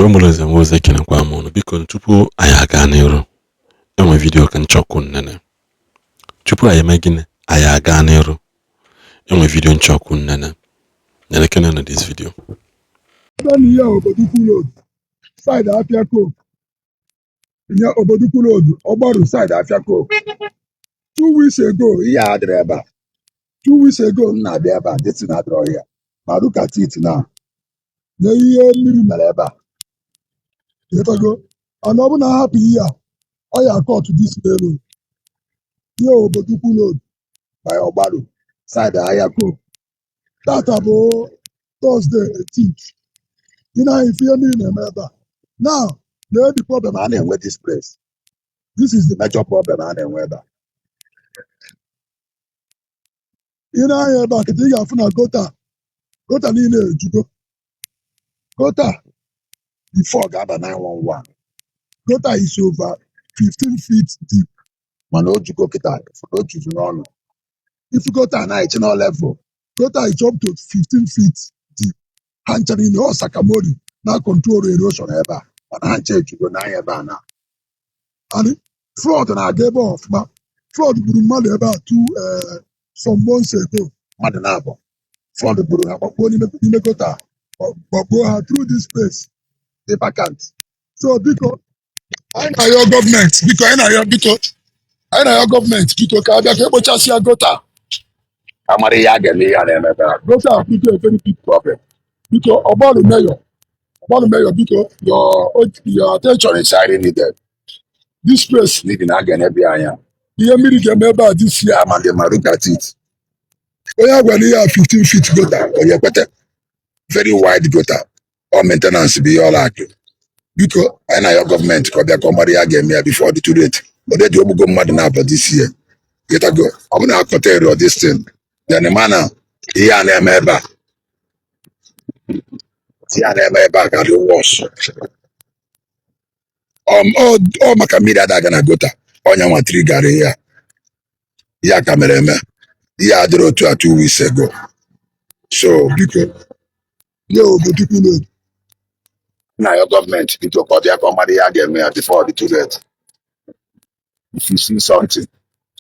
Igbo mụrụ nze m ọzọ, ekenekwa m unu. Biko, tupu anyị aga n'iru, enwe video ka nchọkwu nnene. Tupu anyị eme gịnị, anyị aga n'iru, enwe video nchọkwu nnene. Nenekene na this video. Ebe na ihe Obodoukwu Road, side Afia Coke. Ihe Obodoukwu Road, Ọgbaru, side Afia Coke. 2 weeks ago, ihe a adịrị ebe a. 2 weeks ago m na-abịa ebe a, this thing adịrọ ya. Ma look at it now. Na ihe mmiri mere ebe a. Ịghọtago? And ọ bụ na ahapụ ihe a, ọ ya cut this main road. Ihe Obodoukwu Road by Ọgbaru, side Ahịa Coke. Tata bụ Thursday 18th. Ị na-anya ife ihe mmiri na-eme ebe a. Now, lee the problem a na-enwe this place. This is the major problem a na-enwe ebe a. Ị na-anya ebe a kịta, ị ga-afụ na gutter, gutter niile ejugo. Gutter before ga-aba 911. Gutter is over 15 feet deep, mana o jugo kịta, na o juzu n'ọnụ. If gutter na eche na level, gutter is up to 15 feet deep. Ha ncha niile ọ sakamori na control erosion ebe a, mana ha ncha ejugo n'anya ebe a na. And flood na-aga ebe a ọfụma. Flood gburu mmadụ ebe a two some months ago. Mmadụ na-abụ flood gburu ha, gbakpuo n'ime gutter, gbakpuo ha through this place dị vacant. So biko, anyị na-ayọ gọọmenti, biko, anyị na-ayọ, biko, anyị na-ayọ gọọmenti, biko, ka abịa ka ekpochasịa gutter, amara ihe a ga-eme ihe a na-eme ebe a. Gutter biko, a very big problem. Biko, Ọgbaru mayor, Ọgbaru mayor, biko, your attention is highly needed. This place need na a ga-enebi anya. Ihe mmiri ga-eme ebe a this year ama ndị ma. Look at it. Onye agwara ihe a 15 feet gutter, onye kwete, very wide gutter, ọ maintenance bụ ihe ọla akụ. Biko, anyị na-ayọ gọọmenti ka ọ bịa ka ọ mara ihe a ga-eme ya before the too late. Already ogbugo mmadụ na-abọ this year. Ịtago, ọ bụ na akọta ero this thing, then mana ihe a na-eme ebe a, ihe a na-eme ebe a ga-adị worse. Ọ maka mmiri adaga na gutter, ọnya nwa trigara ihe a. Ihe a ka mere eme, ihe a dịrị otu a 2 weeks ago. So biko, nye Obodoukwu Road na-ayọ gọọmenti, biko, ka ọ bịa ka ọ mara ihe a ga-eme ya before the too late. If you see something,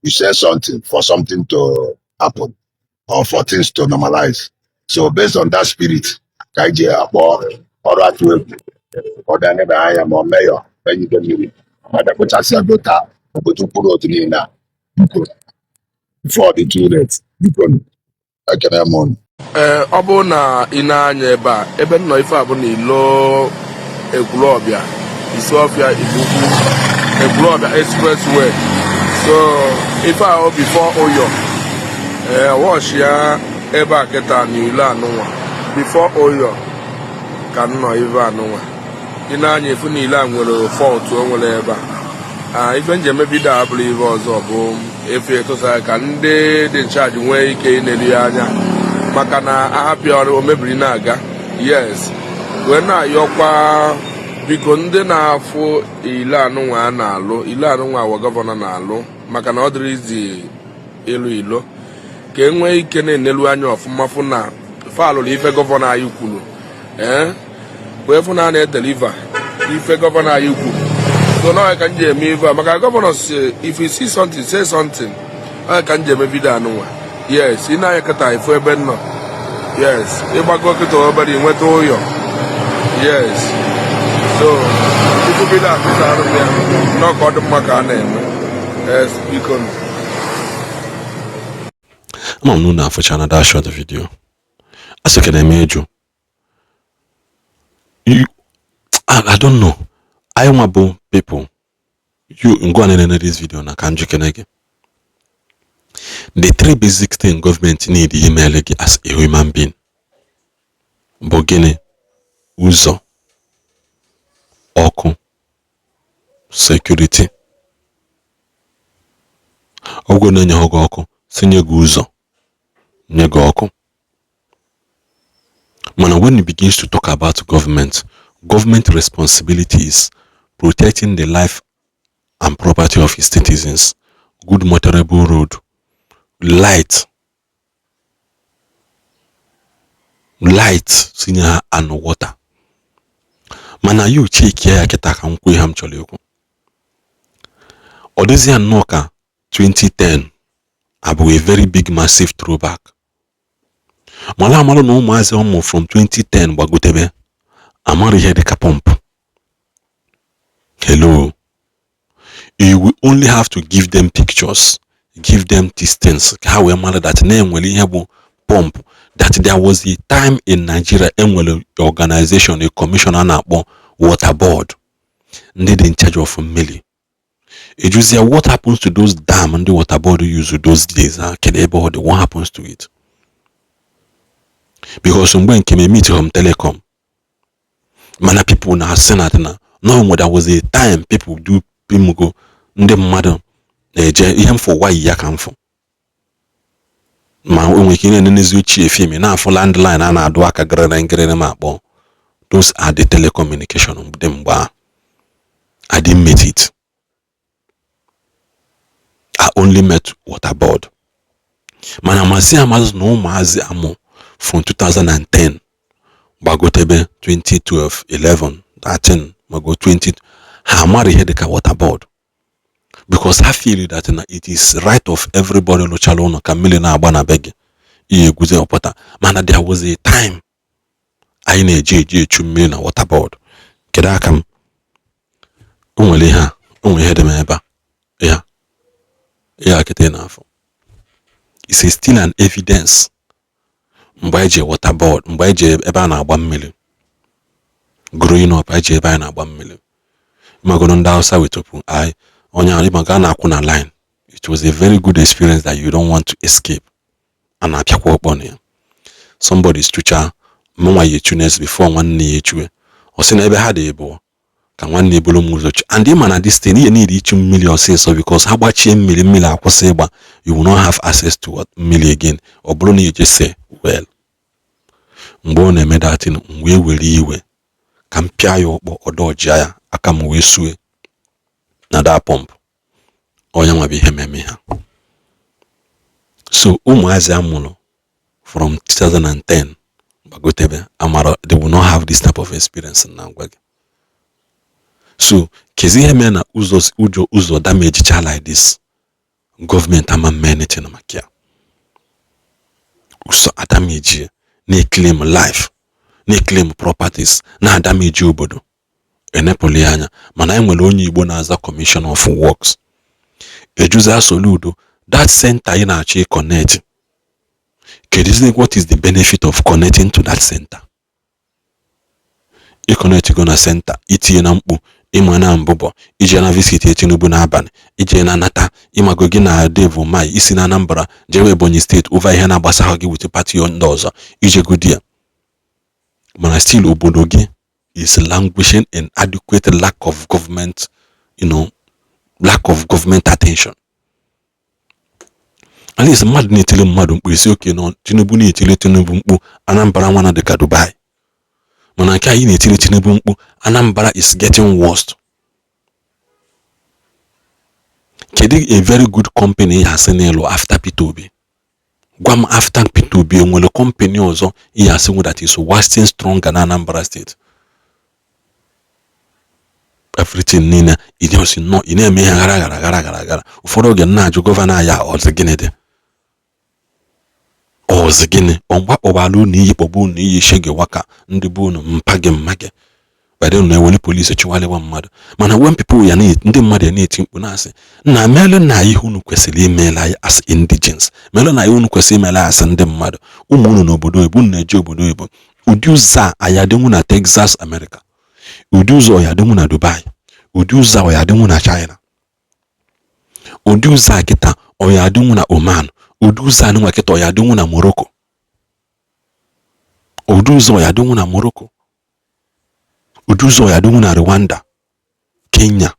you say something for something to happen or for things to normalize. So based on that spirit ka anyị ji akpọ ọrụ atụ egwu ka ọ bịa nebe anya, ma ọ meyọ enyide mmiri ma bịa kpochasịa gutter Obodoukwu Road niile a, biko, before the too late. Biko, ekene m unu. Ee, ọ bụrụ na ị na-anya ebe a, ebe m nọ, ife a bụ na ilo Ekwulọbịa, Isuọfịa, Igbo-Ukwu, Ekwulọbịa Expressway. So ife a ọ before Ụyọ. Ee, wọchị ya ebe a kịta na ilo anụnwa before Ụyọ ka m nọ. Ife anụnwa ị na-anya efu na ilo a nwere fault o nwere ebe a. Ife njem video a bụrụ ife ọzọ bụ efe etụsa ka ndị dị nchaji nwee ike ịnelu ya anya, maka na ahapụ ọrụ o mebiri na-aga. Yes, wee na-ayọkwa, biko, ndị na-afụ ile anụnwa a na-alụ, ile anụnwa awa governor na-alụ, maka na ọ dịrị izi ịlụ ilo, ka e nwee ike na-enelu anya ọfụma, fụ na fa alụrụ ife governor anyị kwuru. Ee, wee fụ na a na-edeliver ife governor anyị kwuru. So na ka m ji eme ife a, maka governor si, "If you see something, say something." Ọ ka m ji eme video anụnwa. Yes, ị na-anya kịta ifu ebe m nọ. Yes, ịgbago kịta obere, ịnweta Ụyọ. Yes, so tupu video atụsa arụ m ya nọ ka ọ dị mma ka a na-eme. Yes, biko. Ama m na unu afụcha na that short video. A sị ka na-eme ịjụ. I don't know. Anyị nwa bụ people, you ngwa na-enene this video, na ka m jikere gị. The three basic thing government need imele gị as a human being bụ gịnị? Ụzọ, ọkụ, security. Ọ bụrụ na enyeghị gị ọkụ, si nye gị ụzọ, nye gị ọkụ. Mana when it begins to talk about government, government responsibility is protecting the life and property of its citizens, good motorable road, light, sinye ha, and water. Mana ya uchekie ya kịta ka m kwuo ihe m chọrọ ikwu. Ọ dịzị ya nnọọ ka 2010 abụ a very big massive throwback. Mara amalụ na ụmụazị ụmụ from 2010 gbagotebe amara ihe dịka pump. Hello, you will only have to give them pictures, give them these things, ka ha wee mara that na enwere ihe bụ pump, that there was a time in Nigeria enwere organization, a commission a na-akpọ water board, ndị dị in charge of mmiri. Ejuzie, what happens to those dam ndị water board use those days? Ha kedu ebe ọ dị? What happens to it? Because mgbe nke m meet home telecom, mana people na-asị na no, there was a time people do pimugo, ndị mmadụ na-eje ihe mfụ wayi ya ka mfụ ma o nwere ike ị na-enenezi ochie film na-afụ landline a na-adụ aka gịrịrị ngịrịrị ma akpọ. Those are the telecommunication dị mgbe ahụ. I didn't meet it. I only met water board. Mana masị amazụ na ụmụazị amụ from 2010 gbagotebe 2012, 11, 13, mago 20, ha amara ihe dịka water board, because ha feel that na it is right of everybody lụchara ụlọ ka mmiri na-agba na be gị ihe eguze ọpụta. Mana there was a time anyị na-eji eji echu mmiri na water board. Kedu aka m o nwere ihe a, o nwere ihe dị m ebe a ya ya kịta n'afọ. It's a still an evidence mgbe anyị ji water board, mgbe anyị ji ebe a na-agba mmiri. Growing up, anyị ji ebe anyị na-agba mmiri magoro ndị Hausa wetopụ anyị onye ahụ maka a na-akwụ na line. It was a very good experience that you don't want to escape. A na-apịakwa ọkpọ na ya. Somebody chụcha mụnwa ya echu next before nwanne ya echue. Ọ sị na ebe ha dị bụ ka nwanne ebulu m ụzọ chu. And ịma na this thing, ihe niile ichu mmiri ọsịsọ, because ha gbachie mmiri, mmiri akwụsị ịgba, you will not have access to what mmiri again. Ọ bụrụ na ije se well, mgbe ọ na-eme datin, m wee were iwe ka m pịa ya ọkpọ ọdọjia ya aka m wee sue na that pump. Onye nwa bụ ihe meme ha. So ụmụazị amụrụ from 2010 gbagotebe amara, they will not have this type of experience na ngwa gị. So kezi ihe mere na ụzọ ụjọ ụzọ damage cha like this, gọọmenti ama mme anything maka ya? Ụzọ adamage na-eclaim life, na-eclaim properties, na-adamage obodo, enepụrụ ya anya. Mana anyị nwere onye Igbo na-aza Commissioner of Works. Ejuza Soludo, that center ị na-achọ ịconnect, kedu what is the benefit of connecting to that center? Ịconnect go na center, itinye na mkpu ịma na mbụbọ ije na visit Tinubu n'abalị, ije na nata ịmago gị na Dave Umahi isi na Anambra jewe Ebonyi steeti over ihe na-agbasahụ gị with party ndị ọzọ ijegodi ya. Mana still obodo gị is languishing in adequate lack of government, lack of government attention. At least mmadụ na-etili mmadụ mkpu esi oke nọ Tinubu na-etili Tinubu mkpu, Anambra nwana dịka Dubai. Mana nke anyị na-etili Tinubu mkpu, Anambra is getting worst. Kedu a very good company ya asị n'ịlụ after Peter Obi? Gwa m, after Peter Obi, enwere company ọzọ ihe asị nwe that is wasting stronger na Anambra State? Everything niile ị nọ ị na-eme ihe ghara ghara ghara ghara ghara. Ụfọdụ oge na-ajụ gọvanọ ya, ọzọ gịnị dị, ọzọ gịnị? Ọmgba kpọbala unu iyi, kpọba unu iyi shege waka ndị bụ unu mpa gị mma gị bade unu ewere polisi chụwalịwa mmadụ. Mana when people ya ndị mmadụ ya na-eti mkpu na-asị na meelụ na ihe unu kwesịrị imela anyị as indigens, meelụ na ihe unu kwesịrị imela as ndị mmadụ, ụmụ unu n'obodo oyibo, unu na-eje obodo oyibo, ụdị ụzọ a anyị adịnwu na Texas, America, ụdị ụzọ ya adịnwu na Dubai, ụdị ụzọ a ya adịnwu na China, ụdị ụzọ a kịta ọ ya adịnwu na Oman, ụdị ụzọ a nwa kịta ọ ya adịnwu na Morocco, ụdị ụzọ ọ ya adịnwu na Morocco, ụdị ụzọ ọ ya adịnwu na Rwanda, Kenya.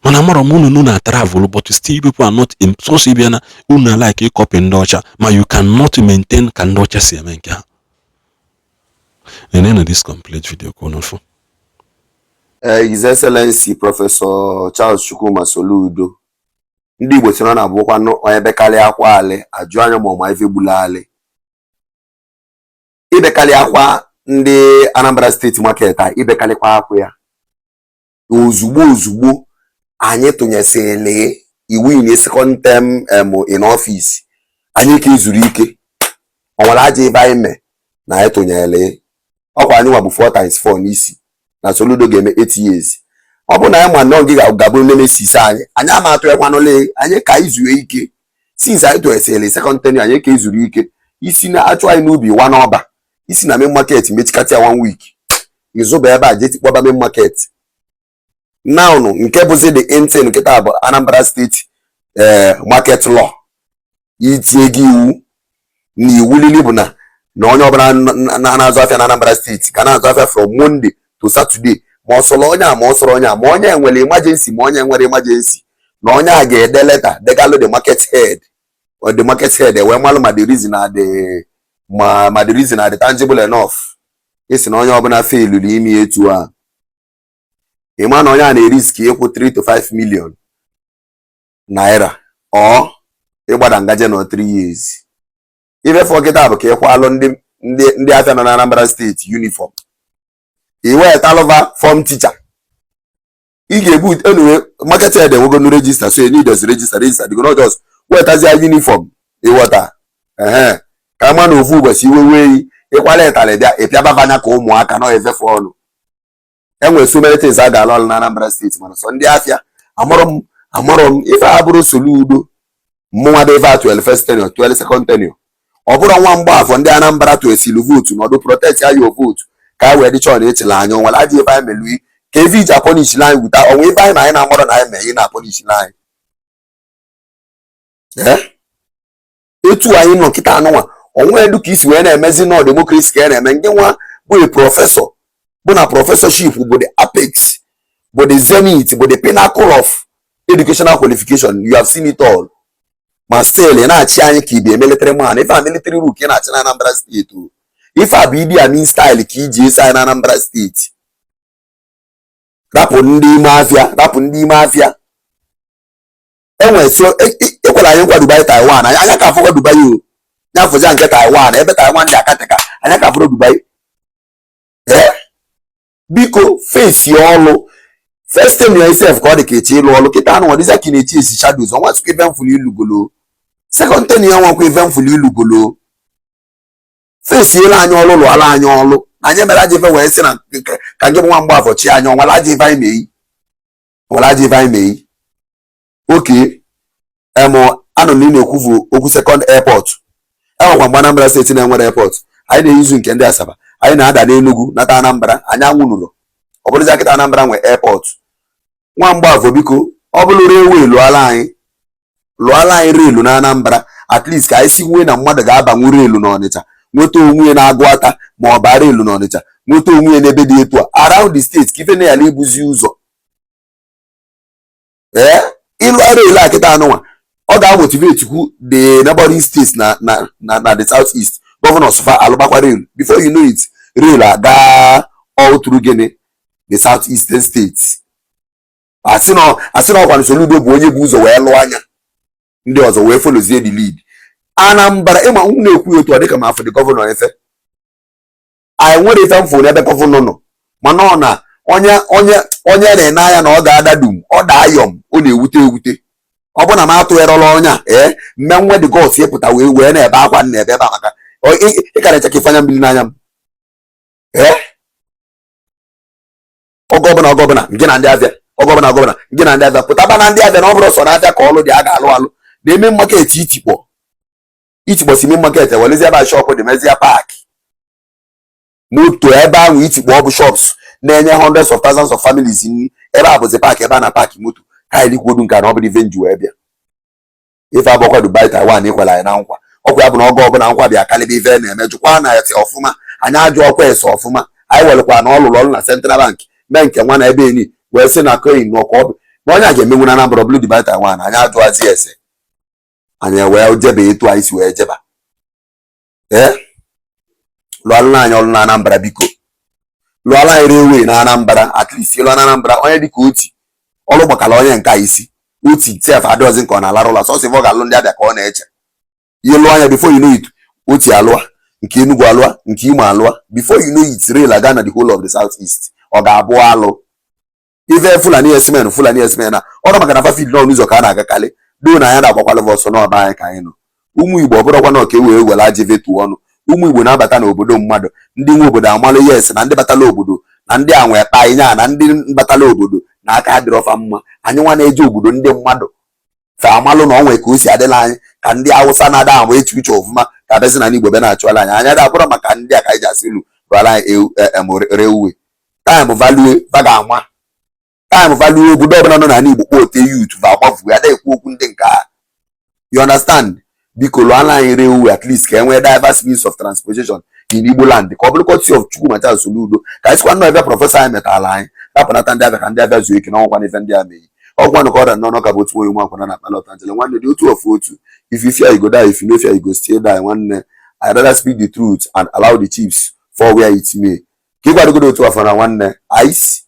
Mana amarọ m unu na travel, but still people are not in source. Ịbịa na unu na like ịcopy ndị ọcha, ma you cannot maintain ka ndị ọcha si eme nke ha. Nenenu this complete video ka unu fụ. His Excellency Professor Charles Chukwuma Soludo, ndị Igbo sị na ọ na-abụkwanụ onye bekarịa akwa alị ajụ anya ma ọ ma ife gbula alị ibekarị akwa. Ndị Anambra State market a ibekalịkwa akwụ ya ozugbo ozugbo anyị tụnyesịrị iwu in second term in office. Anyị ka ezuru ike, ọ nwere aja ebe anyị mee na anyị tụnyere ọkwa. Anyị nwa bụ 4 times 4 n'isi na Soludo ga-eme 8 years. Ọ bụ na anyị ma nọ gị ga-abụ nemesis anyị, anyị ama atụ ekwanụle anyị ka anyị zuo ike. Since anyị tụnyesịrị second tenure, anyị ka ezuru ike. Isi na-achụ anyị n'ubi wa n'ọba, isi na main market mechikata ya one week, ịzụba ebe a jee tikpọba main market. Now, nke bụzi the intern nkịta bụ Anambra State market law. Itinye gị iwu na iwu lili bụ na onye ọbụla na-azụ afịa na Anambra State ga na-azụ afịa from Monday to Saturday, ma ọ sọrọ onye a, ma ọ sọrọ onye a, ma onye nwere emergency, ma onye nwere emergency, na onye a ga-ede leta degalụ the market head, or the market head wee malụ ma the reason na the ma the reason na the tangible enough. Isi na onye ọbụla failuru ime etu a, ịma na onye a na-erisk ịkwụ 3 to 5 million naira ọ ịgbada ngaje nọ 3 years. Ife fọ kịta bụ ka ịkwalụ ndị afịa nọ na Anambra State uniform, iwetalụva form teacher ị ga-ebu. Anyway, market head enwego register, so you need just register dịgo, not just wetazie uniform. Ịghọta? Ehe, ka ama na ofu ụbọchị iwe wee ịkwala ịtalị bịa ịpịababa anya ka ụmụaka nọ efefe ọnụ. Enwere so many things a ga-alụ ọlụ na Anambra State, mana sọ ndị afịa amụrụ m, amụrụ m ife a bụrụ Soludo mụnwa bụ ife a 12 first tenure, 12 second tenure. Ọ bụrụ nwa mgbaafọ ndị Anambra tụesili vote nọdụ protect ya your vote ka a wee dị chọọ na echela anya onwere ajọ ife anyị melui ka efe iji apunishila anyị wute onwe ife anyị na anyị na-amụrụ na anyị mee ị na-apunishila anyị. Ee, etu anyị nọ kịta anụnwa, onwe edu ka isi wee na-emezi nọ democracy ka a na-eme. Ndị nwa bụ a professor, bụ na professorship bụ the apex, bụ the zenith, bụ the pinnacle of educational qualification. You have seen it all, ma still ị na-achị anyị ka ị bụ military man. Ife a military rule ka ị na-achị na Anambra State o. Ife a bụ Idi Amin style ka iji esi anyị na Anambra State. Rapụ ndị ime afịa, rapụ ndị ime afịa. Enwere so ekwere anyị nkwa Dubai, Taiwan. Anyị anya ka afọkwa Dubai o nyafụzia nke Taiwan, ebe Taiwan dị akatịka anya ka afọrọ Dubai. Ee, biko, fesi ọlụ first time yourself ka ọ dị ka eche ịlụ ọlụ kịta anụ ọdịza ka ị na-eche esi shadows ọnwa sịkwa ife mfụlụ ilugolo. Second ten ya nwakwa ife mfụlụ ilugolo. Fesiela anyị ọlụ, lụọla anyị ọlụ na anyị mere ajọ ife wee sị na ka nke bụ nwa mgbafọ chi anyị ọnwara ajọ ife anyị meyi, ọnwara ajọ ife anyị meyi. Oke em anụ na ị na-ekwuvu okwu second airport. Enwekwa mgbe Anambra State na-enwere airport. Anyị na-eyuzu nke ndị Asaba, anyị na-ada n'Enugu nata Anambra. Anyị anwụnụlọ ọ bụrụzi kịta Anambra nwe airport. Nwa mgbafọ, biko, ọ bụrụ railway, lụọla anyị, lụọla anyị rail na Anambra. At least ka anyị si nwee na mmadụ ga-abanwu rail n'Ọnịcha nweta onwe ya na-agụ ata, ma ọ baa rail n'Ọnịcha nweta onwe ya n'ebe dị etu a around the state, ka ife na yala ibuzi ụzọ. Ee, ịlụ rail a kịta anụnwa, ọ ga-amotivate kwu the neighboring states na the South East governors fa alụgbakwa rail. Before you know it, rail aga all through gịnị, the South Eastern states. Asị na ọkwa Soludo bụ onye bụ ụzọ wee lụọ anya, ndị ọzọ wee followzie the lead. Anambra, ịma m na-ekwu otu ọ dịka ma afọ dị governor efe anyị nwere ife mfụ n'ebe governor nọ, mana ọ na onye na-ene anya na ọ ga-ada dum, ọ daa yọm, ọ na-ewute ewute. Ọ bụ na m atụgharịla onye a, ee, mme nwe dị gods ịpụta wee na-ebe akwa na-ebe ebe a maka ị kara eche ka ifeanya mmiri n'anya m. Ee, oge ọbụla, oge ọbụla gị na ndị abịa, oge ọbụla, oge ọbụla gị na ndị abịa pụtaba na ndị abịa na ọ bụrụ sọ na-abịa ka ọlụ dị a ga-alụ alụ na-eme market itikpọ itikpọ si main market ewelezi ebe a shop dị mezie park moto ebe ahụ. Itikpọ ọ bụ shops na-enye hundreds of thousands of families nri, ebe a bụzi park ebe a na park moto. Ka anyị likwodu nke a na ọ bụrụ ife nji wee bịa. Ife abụọkwa Dubai, Taiwan ikwere anyị na nkwa. Ọkwa ya bụ na oge ọbụla nkwa bịa kalịba ife na-eme. Jụkwa na ese ọfụma, anyị ajụ ọkwa ese ọfụma. Anyị welekwa na ọ lụrụ ọrụ na Central Bank mee nke nwa na ebe eni wee sị na coin na ọka ọ bụ na onye a ga-emenwu na Anambra bụrụ Dubai, Taiwan. Anyị ajụazi ese, anyị wee jebe etu anyị si wee jeba. Ee, lụọlụ anyị ọrụ na Anambra, biko, lụọla anyị railway na Anambra. At least ịlụọ na Anambra, onye dịka Oti ọrụ gbakara onye nke a isi Oti sef adịghịzi nke ọ na-alarụ ụla sọsọ ife ọ ga-alụ ndị abịa ka ọ na-eche ihe lụọ anya. Before you know it, Oti alụa Nke Enugu alụa, nke Imo alụa, before you know it, rail aga na the whole of the South East. Ọ ga-abụ alụ ife Fulani herdsmen, Fulani herdsmen na ọrụ maka na fafid nọ n'ụzọ ka a na-agakarị do na anya na-agbakwalụ ọsọ n'ọba anyị ka anyị nọ. Ụmụ Igbo, ọ bụrụkwa na ọka e wee were ajị vetuo ọnụ, ụmụ Igbo na-abata n'obodo mmadụ, ndị nwe obodo amalụ, yes, na ndị batala obodo na ndị a nwee kpa ịnya na ndị batala obodo na aka adịrọ fa mma. Anyị nwa na-eje obodo ndị mmadụ fa amalụ na onwe ka o si adịla anyị ka ndị Awụsa na-ada ama eche uche ọfụma ka abịazi na Igbo bịa na-achụala anyị. Anyị ada abụrụ maka ndị a ka anyị ji asị unu rụara anyị railway. Time value va ga-ama, time value. Obodo ọbụla nọ n'ala Igbo kpọọ ote youth va agbafu ya, ekwu okwu ndị nke a, you understand? Biko, lụọla anyị railway, at least ka e nwee diverse means of transportation in Igbo land, ka ọ bụrụ courtesy of Chukwuma Charles Soludo, ka anyị sikwa nnọọ ebe professor anyị metala anyị rapụnata ndị abịa, ka ndị abịa zuo ike n'ọnwakwa n'ife ndị a meyi. Ọgwanụ ka ọ da nnọọ ka bụ otu onye nwa akwụna na akpala ọtanjele. Nwanne, dị otu ofu otu. If you fear, you go die. If you no fear, you go still die. Nwanne, I rather speak the truth and allow the chips fall where it may. Ka ị gwadogodo otu afọ na nwanne ice.